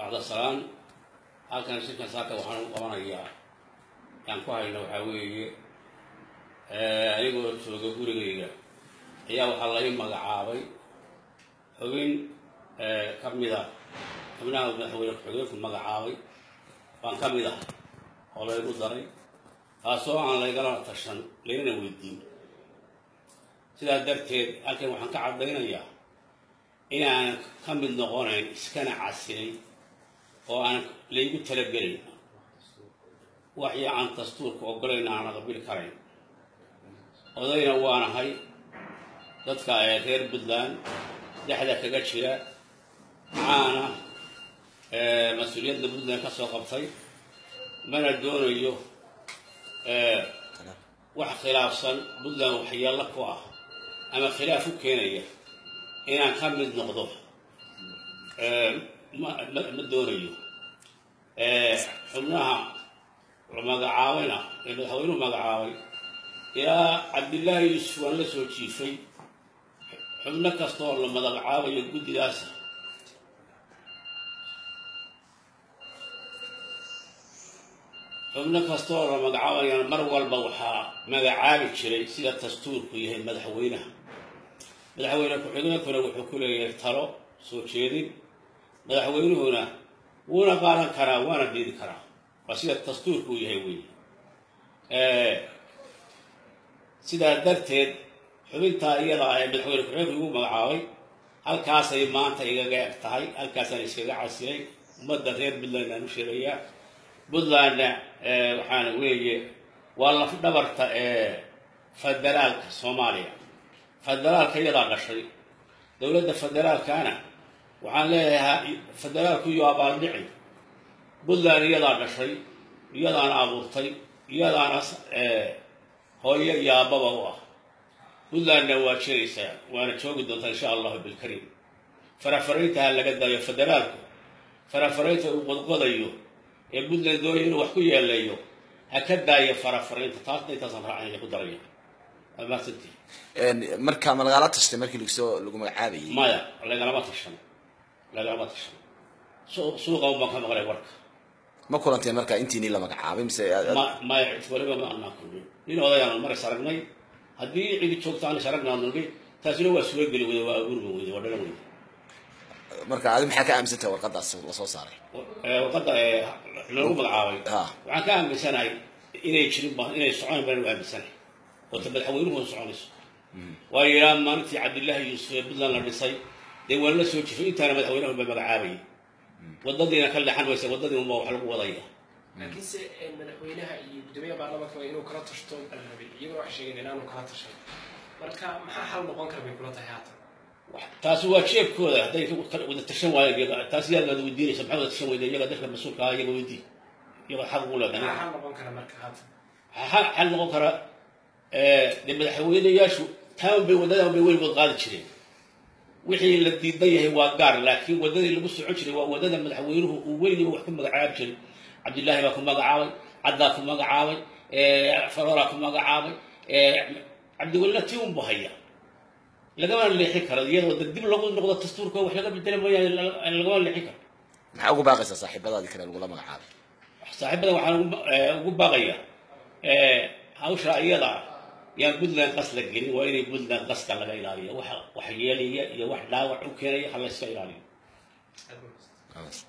Bacda salaan, halkan shirkan saaka waxaan u qabanayaa yaan ku hayno waxaa weeye, anigoo jooga gurigayga ayaa waxaa lai magacaabay xubin ka mida xubnaha madaxweyne ku-xigeenku magacaabay baan ka mid ah oo laygu daray, taasoo aan laygala tashan laynana weydiin. Sidaa darteed halkan waxaan ka caddaynayaa inaanan ka mid noqonayn, iskana casilay oo aan laygu talagelin waxii aan dastuurka ogolayn aanan qabili karayn. Odayna waanahay dadka ee reer Puntland dhexda kaga jira, caana mas-uuliyadda Puntland ka soo qabtay, mana doonayo wax khilaafsan Puntland waxyeello ku ah ama khilaaf u keenaya inaan ka mid noqdo, ma doonayo. Xubnaha la magacaabayna ee madaxweynuhu magacaabay ilaa Cabdillaahi Yuusuf waan la soo jiifay. Xubno kasta oo la magacaabayo guddidaas xubno kasta oo la magacaabayana mar walba waxaa magacaabi jiray sida dastuurku yahay madaxweynaha. Madaxweyne ku-xigeenkuna wuxuu ku leeyahay talo soo jeedin, madaxweynuhuna wuuna qaadan karaa waana diidi karaa, waa sida dastuurku uu yahay wey. Sidaa darteed xubintaa iyada ah ee madaxweyne ku-xigeenku igu magacaabay halkaasay maanta igaga eg tahay, halkaasaan iskaga casilay. Ummadda reer Puntland aan u sheegayaa, Puntlandna waxaana weeye waa laf dhabarta ee federaalka Soomaaliya. Federaalka iyadaa dhashay dowladda federaalkana waxaan leeyahay federaalku iyo abaaldhici Puntland iyadaa dhashay, iyadaana abuurtay, iyadaana hooyo iyo aababa u ah. Puntlandna waa jiraysaa waana joogi doontaa insha allahu bilkariim. Farafaraynta ha laga daayo federaalku, farafaraynta uu qodqodayo ee Puntland doonayo inuu wax ku yeeleeyo ha ka daayo farafaraynta. Taasna intaasaan raacinaya ku daraya. Waa mahadsantihi. Marka ma lagala tashtay markii lagsoo lagu magacaabayay? Maya, lagalama tashan, lagalama tashan. Suuqa un baan ka maqlay warka. Ma kulanteen marka intiinii la magacaabay mise Ma maya, cid waliba ma anaa kulmin. Nin odayaanu mar is aragnay, haddii cidi joogto aan is aragnaa nidhi, taasina waa suurageli weyde, waa abuurma weyde, waa dhalan weyde. Marka adi maxaa ka aaminsantahay warqadaas lasoo saaray? Warqadda loogu magacaabay Ha. waxaan ka aaminsanahay inay jirin ba inay socon baan u aaminsanahay, oo ta madaxweynuhu soconayso. Waayo ilaa maalintii Cabdillaahi Yuusuf ee Puntland la dhisay dee waan la soo jifay, intaana madaxweynuhu ba magacaabayay, waddadiina ka leexan maysa, waddadii unbaa wax lagu wadaya. Laakiinse madaxweynaha iyo guddoomiyaha baarlamaanka waa inuu kala tashto la rabay, iyaguna waxay sheegeen inaanu kala tashan. Marka maxaa xal noqon kara bay kula tahay haatan? Taasi waa jeebkooda hadday wada tashan waayeen iyaga, taasi yaad baad weydiinaysa maxaa wada tashan weyda? Iyaga dadka mas-uulka ah iyaga weydii, iyaga xaq ugu leedahay. Maxaa xal noqon kara marka haatan? Xal noqon kara dee madaxweyneyaashu taan bay waddadan bay weligood qaadi jireen. Wixii la diidan yahay waa gaar, laakiin waddadii lagu socon jiray waa waddada madaxweynuhu uu weligiiba wax ku magacaabi jiray. Cabdillaahi baa ku magacaabay, Caddaa ku magacaabay, Farooraa ku magacaabay, Cabdiwelina tii unbu haya, lagamana leexin karo iyadoo de dib lagu noqdo dastuurka wax laga bedela mooyaane, lagamana leexin karo. Maxaa ugu baaqaysaa saaxiibadaadii kale lagula magacaabay? Saaxiibada waxaan ugu baaqayaa hawsha iyada ah yaan Puntland qas la gelin, waa inay Puntland qaska laga ilaaliyo, wax wax yeelaya iyo wax dhaawac u keenaya ha la iska ilaaliyo. Aad baa mahadsan.